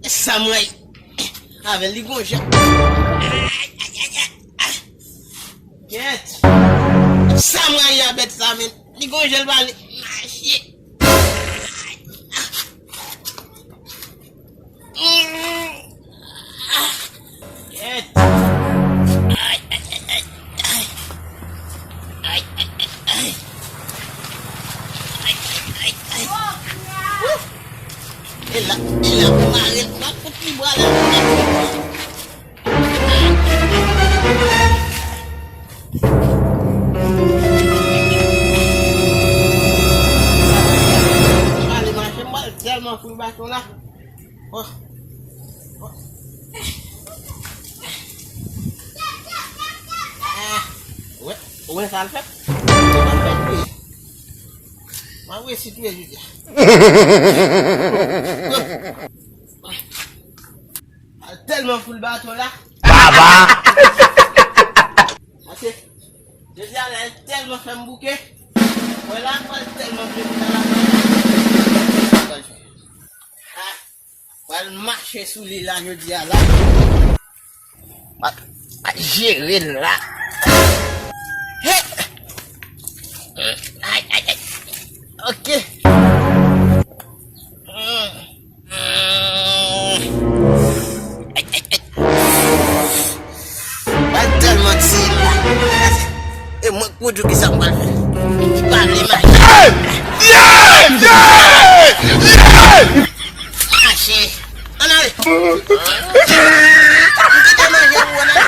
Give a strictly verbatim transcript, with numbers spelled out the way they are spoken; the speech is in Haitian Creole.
Sa mwen avè l, li gon jan. Kèt. Sa mwen a bèt sa, men. Li gon jan l pale. Mache. Kèt. Ay, ay, ay, ay. Ay, ay, ay, ay. Wouh! E la, e la, pou mare l, m ap fout li bwa la. Pale mache, m pral tèlman fout baton la. Oh. Oh. Ah. Wè, wè sa l fè. Sa l fè, wi. Mwen resi touye jodi a. Al tèlman fout baton la. Baba! Pase, jodi a la, l tèlman fè m bouke. Wè la, al tèlman fè m bouke la. Ah. Pral mache sou li la jodi a la. Pral, pral jere l la. Hey! Ay, ay, ay. Ok. Ay, ay, ay. Pral tèlman di la. E mwen k pou di w kisa m pral fè. Pale mache. Mache. Ann ale. M kite manje pou w, ann ale.